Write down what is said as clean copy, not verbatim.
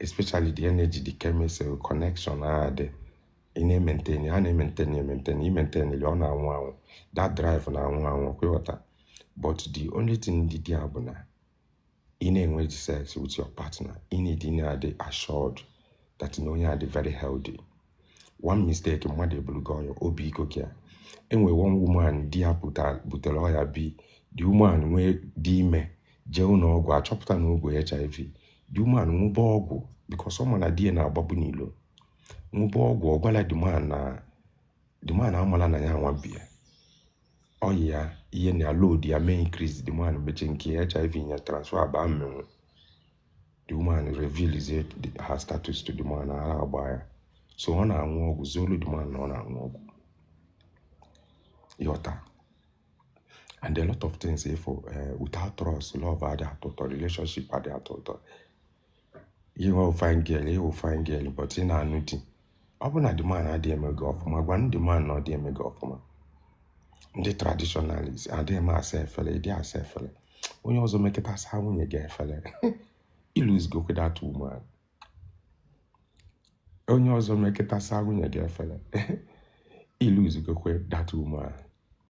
Especially the energy, the chemistry connection a dị, ị na-emaintain, a na-emaintain, emaintain, imaintain, ọ na-anwụ anwụ. That drive na-anwụ anwụ, kwịghọta? But the only thing dị there bụ na ị na-enwe sex with your partner, ị need ị na-adị assured that na onye a dị very healthy. One mistake, mmadụ eburugo ọya obi iko gị a. Enwe one woman di ya butere ọya bi. The woman nwee dị ime, jee ụlọ ọgwụ, achọpụta na o bu HIV. The woman nwụba ọgwụ because ọ ma na di ya na-agbagbu n'ilo. Nwụba ọgwụ, ọ gwala the man na the man amala na ya nwa bia ọyị ya ihe na load ya mee increase. The man mechie nke HIV ya transfer baa mmenwu. The woman reveals her status to the man, ara agba ya. So ọ na-aṅụ ọgwụ zolu the man na ọ na-aṅụ ọgwụ, ịghọta? And a lot of things, if without trust, love adị atọ ụtọ, relationship adị atọ ụtọ. Ihe fine girl, ihe fine girl, but ị na-anụ di, ọ bụ na the man adịghị eme gị ọfụma, gwa ndị man na ọ dị eme gị ọfụma. Ndị traditionalist adịghị m asa efere, ịdị asa efere, onye ọzọ mekịta asa nwunye gị efere, iluzgokwe that woman. Onye ọzọ mekịta asa nwunye gị efere, iluzgokwe that woman.